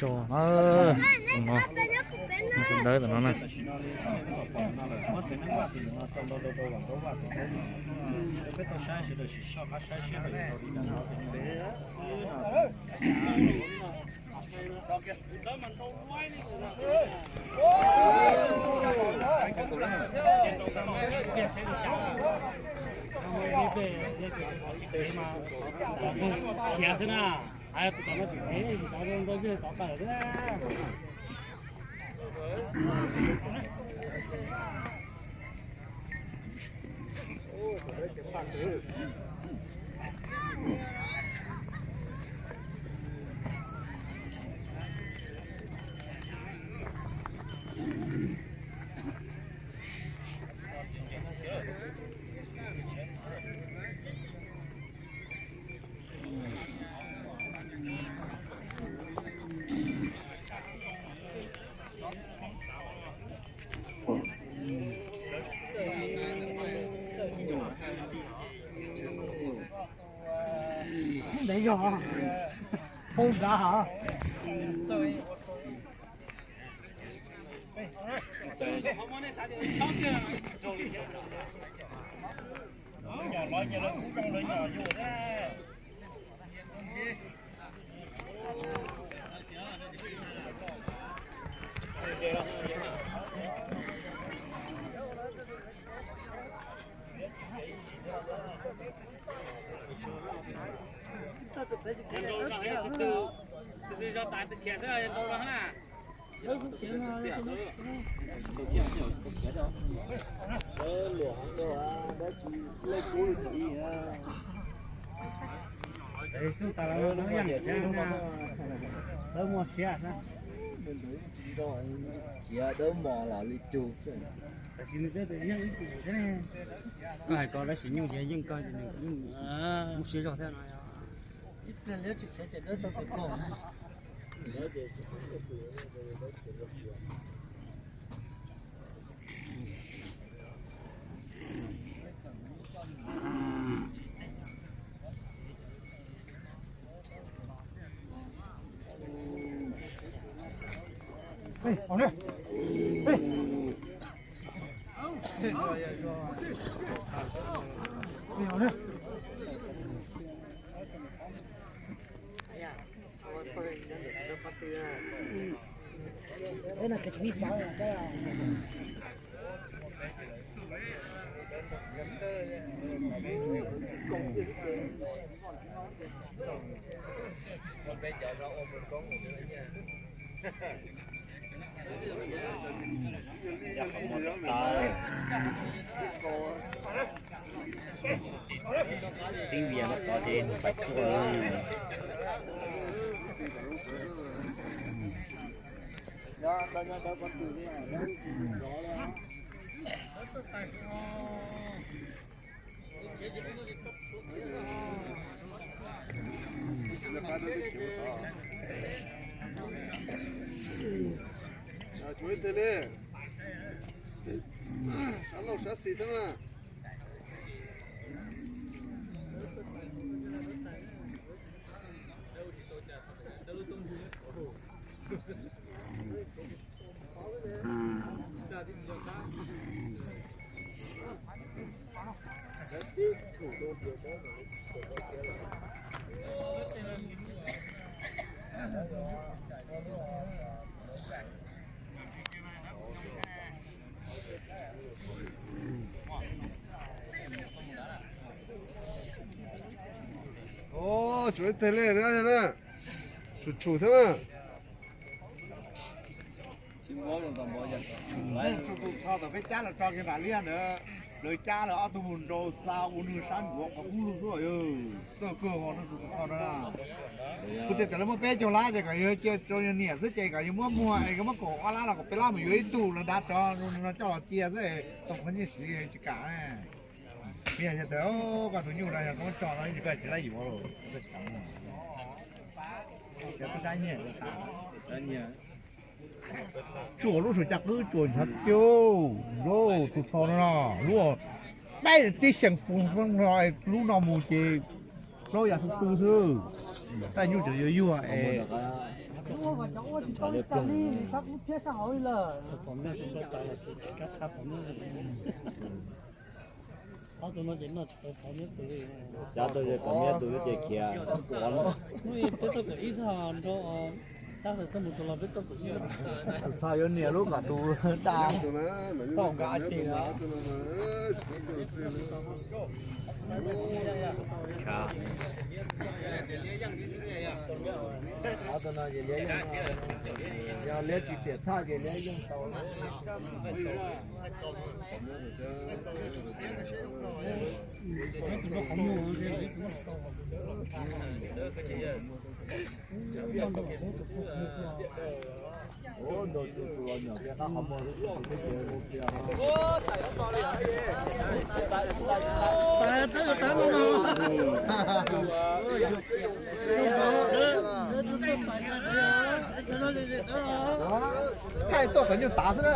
Tus dawb tom no na. Khiav xwb na. Tus tod no tsis teb, tus tod ntau ntawd tod tawm thiab. Ntev zog, poob nrad hov. Khiav dawb mos los li cug xwb. Koj hais ko dab tsi nyuj ces yeej koj ces nws yeej muaj siab zog thiab no. Ib pliag liab tsis khiav ces dawb tau tes plaws. Tib vias no tod ces pais tuaj. Tsuav ib teg li. Sab laug sab xis thiab mas. Tsuav ib teg li na, tshum tshum thiab. Neeg tsuas tus txho tom peb cab los tso kiag nram liaj ntawd, lawv cab lawv ob tug mus nraus xa ua nws sab nruav qhov qub lug xwb yog. Txawj kawg ho neeg tsuas tus txho no. Kuv tias tam lawv muaj peb caug lab ces kom yawg cia rau yawg niam xwb ces kom yawg muab muag es koj muab kaum ob lab los kaum peb lab mus yuav ib tug los dav rov no coj los cia xwb, tau qhov nyiaj siv tsis kam. Yog tias koj tus nyuj no yog koj muab tso no koj tsis laib yuav los. Tsuas lub sum caj qwb tsuas ntshav tiag, tus txho no lub dab tib xyeem fus no, lub no mus ces plaub yav tu tu xwb. Taj nyuj cov yuag yuag es Ua mas cov ua tsis tau li cas li, sab kub thiab sab hauv li lawm. Ob tug no ces noj tsis tau pov nyob tus li. Cov tau ces pov nyob tus ces khiav. Peb tau kom ib txog nrau, tab sis txog mus tus los peb tau kom ib. Txog yuav nias lub kom tus daj tau nqa ces. Qhov tus no ces liab yeej, yog liab tsis txiam thaj ces liab yeej tau. Thaij tuaj kom nyuj tav xwb na.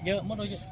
Yawg muab rau yawg.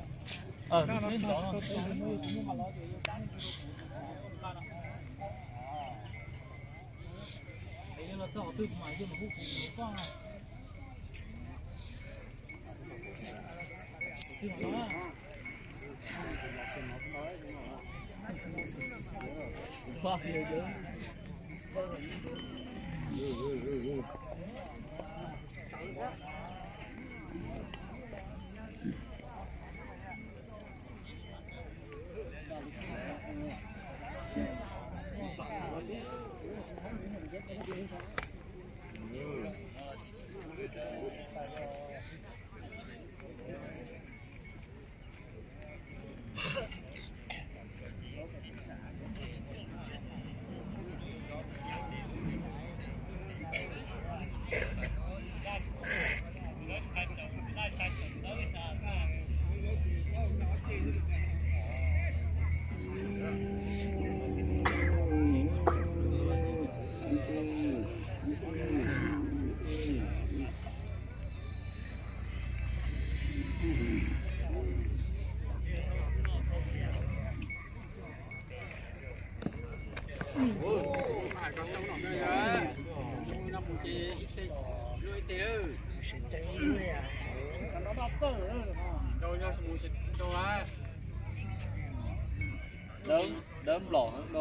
Dawb nplom thiab.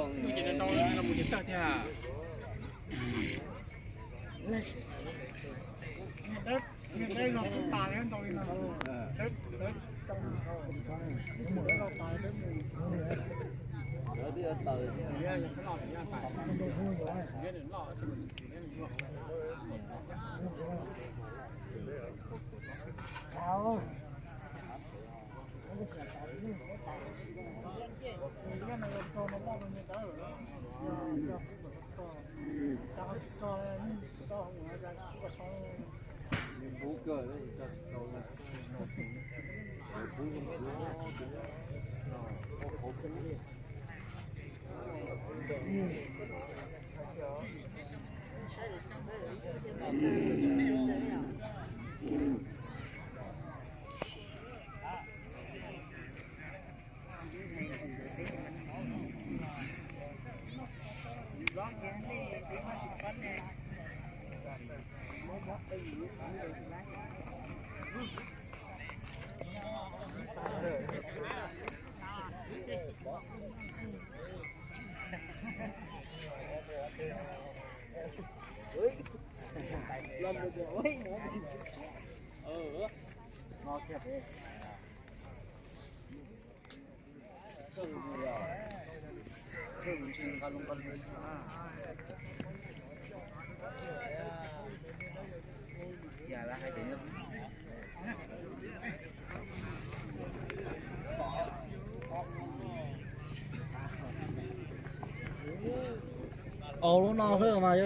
Au lub no xwb mas.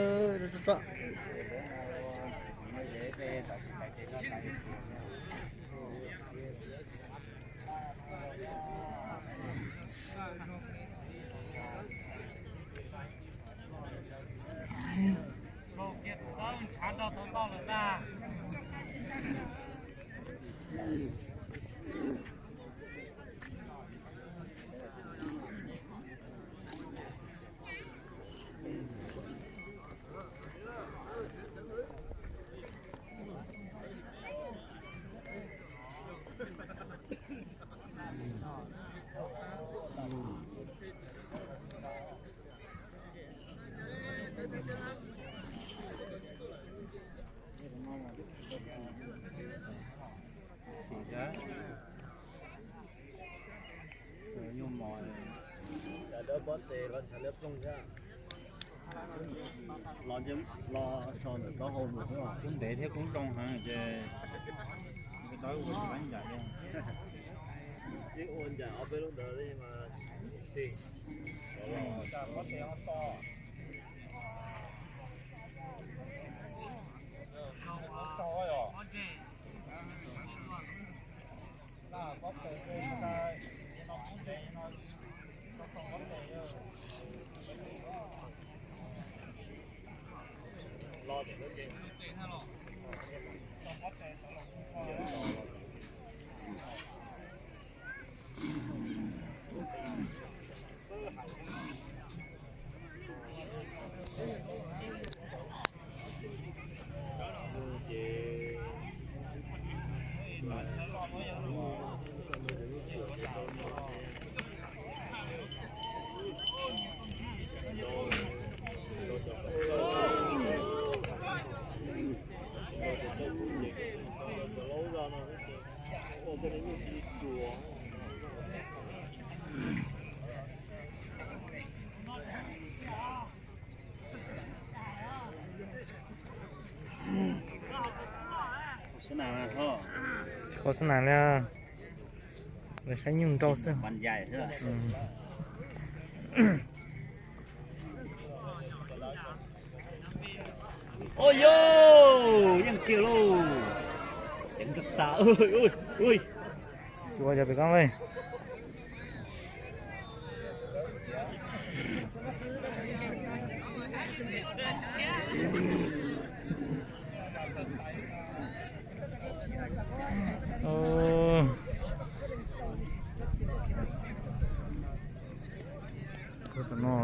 Los so ntawm taub hau mus xwb. Kub ntev thiab kub zoo heev ces dawb ua tsis laib ncaim li. Yeej ua ncaim ob peb lub ntawd li mas. Tsis khuv xab nam li, lawv saib nyuj nrau xwb. Ua yog yeej kiag lauj, ceev tas tas. Xyuas cov pem koob li. Tus no.